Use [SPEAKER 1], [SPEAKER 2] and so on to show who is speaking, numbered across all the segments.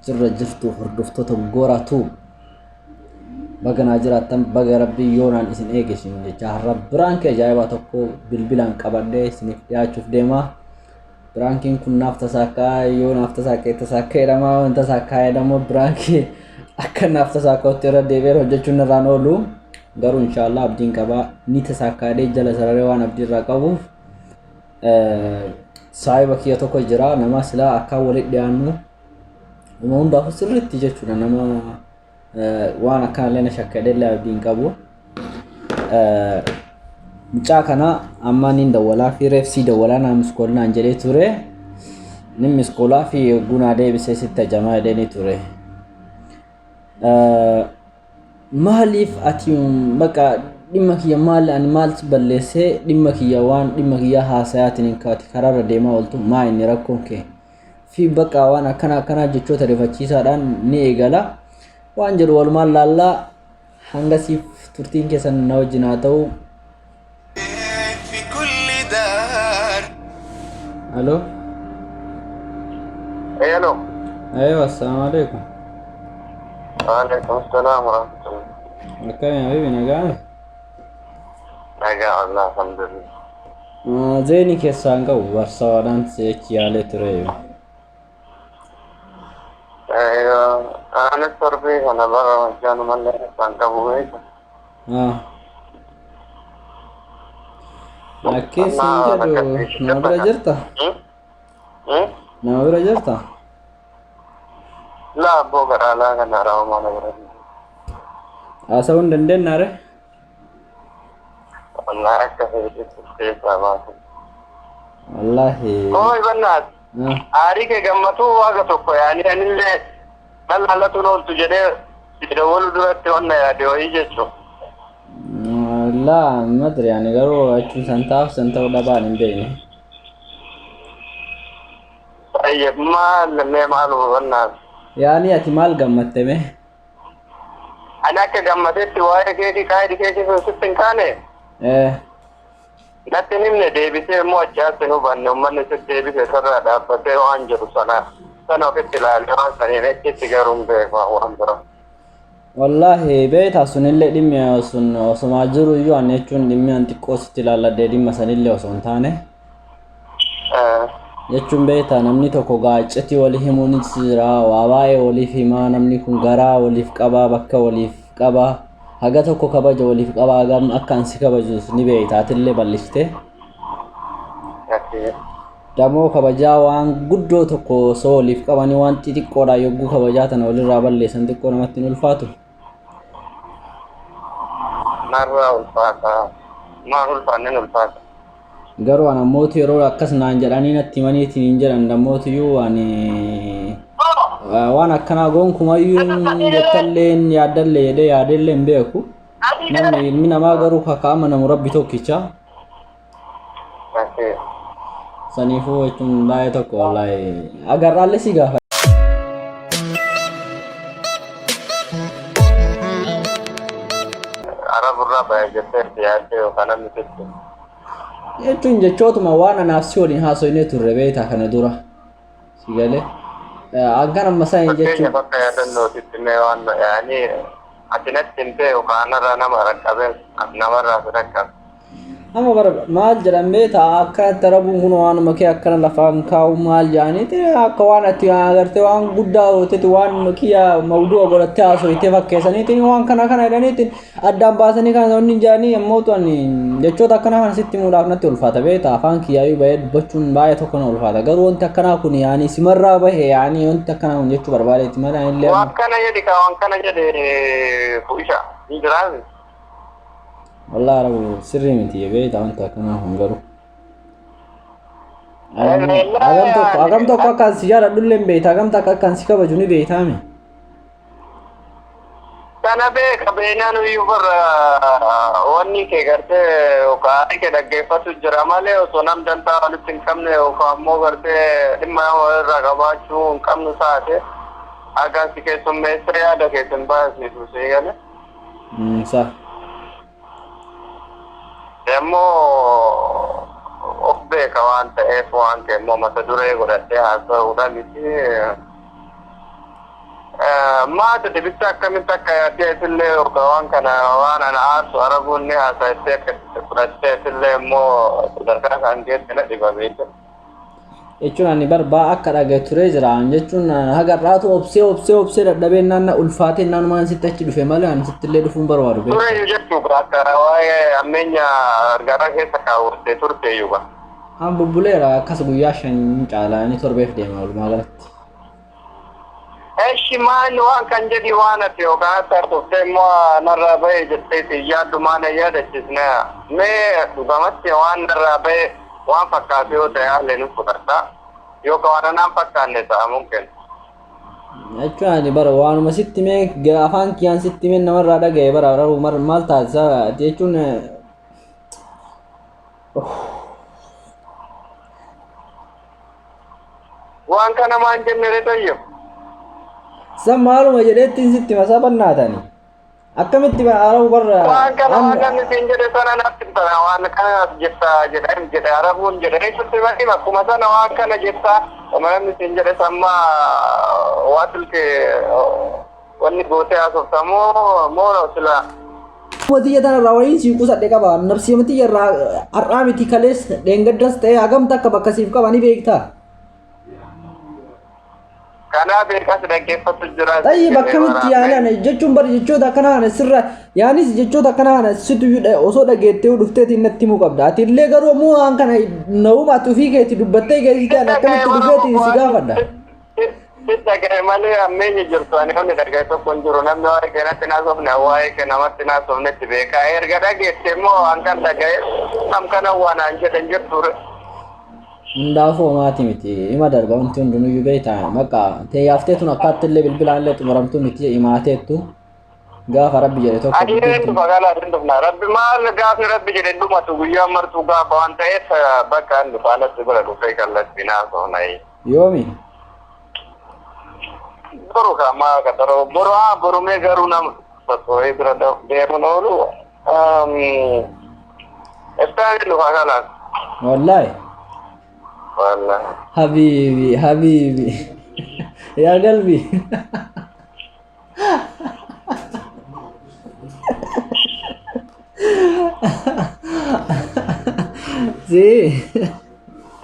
[SPEAKER 1] Jirra jirtu hordoftoota Goora Tube. Baga naa jiraattan, baga rabbii yoonaan isin eege isin jecha har'a biraankii ajaa'ibaa tokko bilbilaan qabadhee isiniif dhiyaachuuf deema. Biraankiin kun naaf tasaakkaa yoo naaf tasaakkee tasaakkee jedhama waan tasaakkaa jedhamu biraankii akka naaf tasaakkaatti irra deebi'ee hojjechuun irraan oolu. Garuu inshaallah abdiin qabaa ni tasaakkaadhee jala sararee waan abdii irraa qabuuf saahiba kiyya tokko jira nama silaa akkaan walitti dhiyaannu uma hundaafuu sirriitti jechuudha nama waan akkanallee na shakkadhellee abdii hin qabu. Mucaa kana amma niin dawwalaa fi reefsii dawwalaa naa miskool naan jedhee ture. Nin miskoolaa fi yogguu naa deebisee sitti hajamaa jedhee ni ture. Maaliif ati baqa dhimma kiyya maal ani maal si balleessee dhimma kiyya waan dhimma kiyya haasayaatiin hin kaati karaarra deemaa ooltu maa inni rakkoon kee fi baqa waan akkana akkanaa jechoota rifachiisaadhaan ni eegala waan jedhu walumaan laallaa hangasiif turtiin keessan na wajjin haa ta'u.
[SPEAKER 2] في كل دار.
[SPEAKER 1] Alo.
[SPEAKER 3] Hello.
[SPEAKER 1] Aywa, assalaamu alaikum.
[SPEAKER 3] Waalaikum salaam wa rahmatullah.
[SPEAKER 1] Akkami habibi, nagaa?
[SPEAKER 3] Nagaa Allah, alhamdulillah.
[SPEAKER 1] Zeeni keessaa hin qabu barsaadhaan si'achi yaalee ture.
[SPEAKER 3] Anis torbii kana bara hojjaan malee kan qabu beeku.
[SPEAKER 1] Lakkee siin jedhu nama bira jirta? Nama bira jirta?
[SPEAKER 3] Laa abboo, gara alaa kana raawwamaa na bira.
[SPEAKER 1] Haasa'uu hin dandeenyaa ree?
[SPEAKER 3] Wallahi akka feetetti keessaa baatu.
[SPEAKER 1] Wallaahi.
[SPEAKER 3] Koo ibannaas aarii kee gammatuu waaqa tokko yaani anillee dhallaalatuun ooltu jedhee si dawwalu duratti wanna yaade wayii jechuudha.
[SPEAKER 1] Laa madri ani garuu jechuun san ta'aaf san ta'uu dhabaan hin beekne.
[SPEAKER 3] Tayyib, maal mee maal hubannaas?
[SPEAKER 1] Yaani ati maal gammatte mee?
[SPEAKER 3] Ani akka gammatetti waa'ee keetii qaayidii keetii sun sitti hin kaane natti hin himne, deebisee immoo achi as hin hubanne, uummanni sitti deebise sirraa dhaabbatee waan jiru sana sana ofitti ilaalee waan saniin achitti garuu hin beeku waan bira.
[SPEAKER 1] Wallaahi beektaa, sunillee dhimmi sun osomaa jiru iyyuu ani jechuun dhimmi an xiqqoo sitti ilaalladhee dhimma sanillee osoo hin taane jechuun beektaa, namni tokko gaaccetii walii himuunis jira, waa baay'ee waliif himaa, namni kun garaa waliif qabaa, bakka waliif qabaa, haga tokko kabaja waliif qabaa, hagam akka an si kabajus ni beekta atillee bal'iste. Damoo kabajaa waan guddoo tokko osoo waliif qabanii waan xixiqqoodhaan yogguu kabajaa tana walirraa balleessan xiqqoo namatti hin ulfaatu.
[SPEAKER 3] Narraa ulfaata. Maal ulfaanni ulfaata.
[SPEAKER 1] Garuu an ammootu yeroo akkas naan jedhanii natti himaniitiin hin jedhan dammootuyyuu ani waan akkanaa gonkumayyuu jettallee yaaddallee jedhee yaadellee hin beeku. Namni ilmi namaa garuu kaka amanamu rabbi tokkicha. Saniifuu jechuun baay'ee tokko wallaahi agarraallee si gaafa.
[SPEAKER 3] Araburraa baya jettee yaaddee yookaan namni sitti.
[SPEAKER 1] Jechuun jechootuma waan anaaf si waliin haasoynee turre beektaa kana dura. Si galee. Akkan amma san jechuun.
[SPEAKER 3] Fakkeenyaaf akka yaadannootitti mee waan yaani ati natti himtee yookaan anarraa nama raqqabe namarraa si raqqabe.
[SPEAKER 1] Amma bara maal jedhan beektaa, akka darabuun kun waanuma kee akkana lafaan kaa'u maal jedhaniiti, akka waan ati agartee waan guddaa hojjete waan kiyya mawdu'a godhattee haasoytee fakkeessaniitiin waan kana kana jedhaniitiin addaan baasanii kana wanni jedhanii yommuu ta'an jechoota akkanaa kana sitti himuudhaaf natti ulfaata beektaa, afaan kiyyaayyuu bahee dubbachuun baay'ee tokko na ulfaata, garuu wanti akkanaa kun yaani simarraa bahe yaani wanti akkanaa kun jechuu barbaadeetti malee anillee
[SPEAKER 3] Waan kana jedhi ka waan kana jedhe fu'isha hin jiraami.
[SPEAKER 1] Wallahi rabu sirrii miti beektaa wanti akkanaa kun garuu. Hagam tokko hagam tokko akka si jaaladhullee hin beekta, hagam takka akka si kabaju ni beektaami.
[SPEAKER 3] Kana beeka, beenaan iyyuu barra wanni kee gartee yookaan kee dhaggeeffatu jira malee osoo nam dantaa walitti hin qabne yookaan ammoo gartee dhimma walirraa qabaachuu hin qabnu taate hagaan si keessummeessee yaada keessa hin baasisu si gale.
[SPEAKER 1] Sa.
[SPEAKER 3] Immoo of beeka waan ta'eef waan kee immoo mata duree godhadhee haasa'uudha miti. Maata dibicha akkamitti akka yaaddee isillee yookaan waan kana waan ana aarsu arabuun ni haasa'ettee akka fudhattee isillee immoo sadarkaa kan geesse na dhiba beekte.
[SPEAKER 1] Jechuun ani barbaa akka dhagaye turee jira jechuun haga irraatu obsee obsee obsee dadhabee naanna ulfaatee naanumaan sitti achi dhufe malee ani sitti illee dhufuun barbaadu beekta.
[SPEAKER 3] Tureyyuu jechuudha akka waa'ee ammeenya garaa keessa kaawwattee turteeyyuu ba.
[SPEAKER 1] An bubbuleera akkas guyyaa 5 caalaa inni torbeef deema walumaa galatti.
[SPEAKER 3] Eshi maal waan kan jedhi waan ati yookaan akka turtee immoo narraa ba'e jettee si yaaddu maal yaadachiisne mee dhugamatti waan narraa ba'e waan fakkaatu yoo ta'e haalli nu fudhadha yookaan waan anaan fakkaanne ta'a mungkin.
[SPEAKER 1] Jechuun ani bara waanuma sitti mee afaan kiyyaan sitti mee namarraa dhagaye bara raruu maal taasisa jechuun
[SPEAKER 3] Waan kana maan jenne retayyo.
[SPEAKER 1] San maaluma jedheettiin sitti masaa bannaatani. Akkamitti arabu barra
[SPEAKER 3] Waan kana waan namni siin jedhe sana natti himta waan kana jetta jedhan jedhe arabuun jedhe sitti hima akkuma sana waan kana jetta oma namni siin jedhe samma waa silke wanni gootee haasoftamoo moo sila.
[SPEAKER 1] Tiyya tana irraa waliin sii qusadhe qaba. Nafsii tiyya irraa har'aa miti kalees dheengaddas ta'e hagam takka bakka siif qaba ni beektaa.
[SPEAKER 3] Kanaaf beekas dhaggeeffatu jira.
[SPEAKER 1] Tayyib akkamitti yaalan jechuun bar jechoota akkanaa kana sirra yaanis jechoota akkanaa kana situ osoo dhageettee dhufteetiin natti himuu qabda. Ati illee garuu ammoo waan kana na'uma ati ofii keetti dubbattee geessitee ani akkamitti dhufeetiin si gaafadha.
[SPEAKER 3] Si dhagaye malee ammeenyi jirtu ani namni dhagaye tokko hin jiru namni waa'ee kee natti naasofne waa'ee kee namatti naasofnetti beeka. Erga dhageette immoo waan kan dhagaye nam kana waan aan jedhan jirtu.
[SPEAKER 1] Hundaafuu homaati miti ima darba wanti hundinuyyuu beektaa maqa teeyaaftee tun akkaatti illee bilbilaan illee xumuramtuu miti himaateettu gaafa rabbi jedhe tokko
[SPEAKER 3] Ani hin dhufa galaa hin dhufna. Rabbi maal gaafni rabbi jedhe dhumatu guyyaa martuu gaafa waan ta'eef bakka hin dhufa alatti bira dhufee kallattii naasofna.
[SPEAKER 1] Yoomi?
[SPEAKER 3] Boru kama kataro boru ah boru mee garuu nama tokko bira deemuun oolu iftaan hin dhufa galaa.
[SPEAKER 1] Wallaahi.
[SPEAKER 3] Wallaahi.
[SPEAKER 1] Habibi habibi yaa galbi. Si.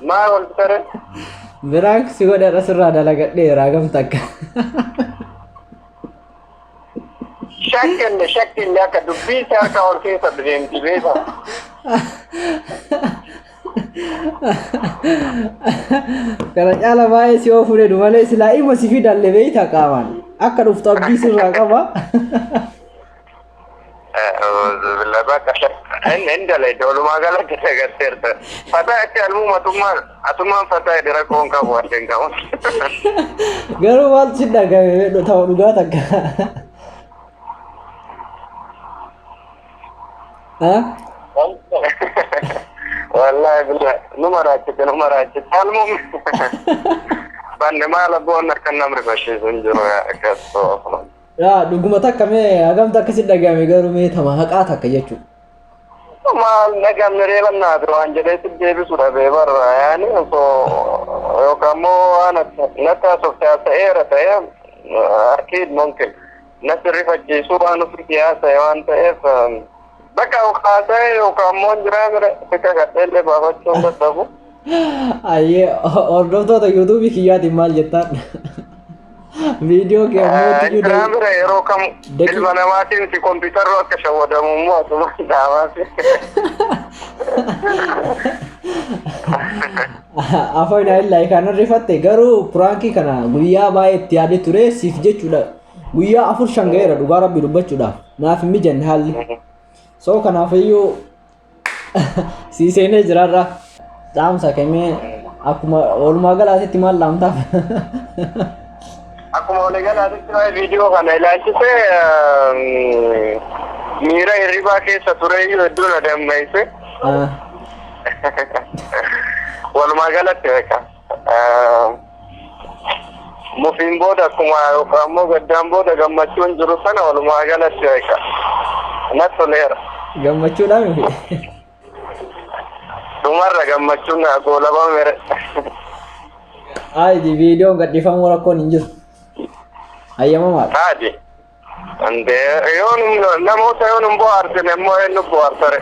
[SPEAKER 3] Maal wal bitare?
[SPEAKER 1] Biraan si godhe irra sirraa dalagadheera hagam takka.
[SPEAKER 3] Shakkinne shakkinne akka dubbii isaa harka ol keessa deemti beeka.
[SPEAKER 1] Kana caala baay'ee si oofuu deedu malee silaa ima si fidalle beeyta qaamaan. Akka dhuftu abdii sirraa qaba.
[SPEAKER 3] Bakka inni dalagde walumaa galatti agarteerta. Fataa akka almuu atummaan atummaan fataa jedhe rakkoon qabu addeen qabu.
[SPEAKER 1] Garuu maaltu si dhagahame ta'u dhugaa takka.
[SPEAKER 3] Wallaahi billahi numa raachite numa raachite almuun banne maal abboon akka namni fashiisu hin jiru akkas ta'u.
[SPEAKER 1] Yaa dhuguma takka mee hagam takka si dhagahame garuu mee tama haqaa takka jechuudha.
[SPEAKER 3] Maal dhagamne reebannaa ture waan jedhee si deebisu dhabee barra yaani osoo yookaan immoo waan natti haasofte haasa'eera ta'e akiid mumkin natti rifachiisuu waan ofii haasa'e waan ta'eef bakka haasa'e yookaan immoo hin jiraa mire tika gadheellee baafachuun dadhabu.
[SPEAKER 1] Ayyee hordoftoota yuutuubii kiyyaatiin maal jettaan? Viidiyoo kee ammoo
[SPEAKER 3] Jiraa mire yeroo kam ilma namaatiin si kompiitarri akka shawwadamu immoo asuma dhaabaasi.
[SPEAKER 1] Afaan illaa kan rifatte garuu piraankii kana guyyaa baay'ee itti yaadee ture siif jechuudha. Guyyaa 4-5 ga'eera dhugaa rabbi dubbachuudhaaf naaf hin mijanne haalli. So kanaafiyyuu sii seenee jiraarra. Dhaamsa kennee akkuma walumaa galaatitti maal dhaamtaaf?
[SPEAKER 3] Akkuma walii galaatitti waa'ee viidiyoo kana ilaalchisee miira hirribaa keessa tureyyuu hedduu na dammeesse. Walumaa galatti beeka. Mufiin booda akkuma yookaan immoo gaddaan booda gammachuun jiru sana walumaa galatti beeka. Natti toleera.
[SPEAKER 1] Gammachuudhaan miti.
[SPEAKER 3] Dhumarra gammachuun goolabame.
[SPEAKER 1] Ayi viidiyoon gadhiifamuu rakkoon hin jiru. Hayyamamaadha.
[SPEAKER 3] Taati. Andee yoo namoota yoo nun bohaarsine immoo eenyu bohaarsare.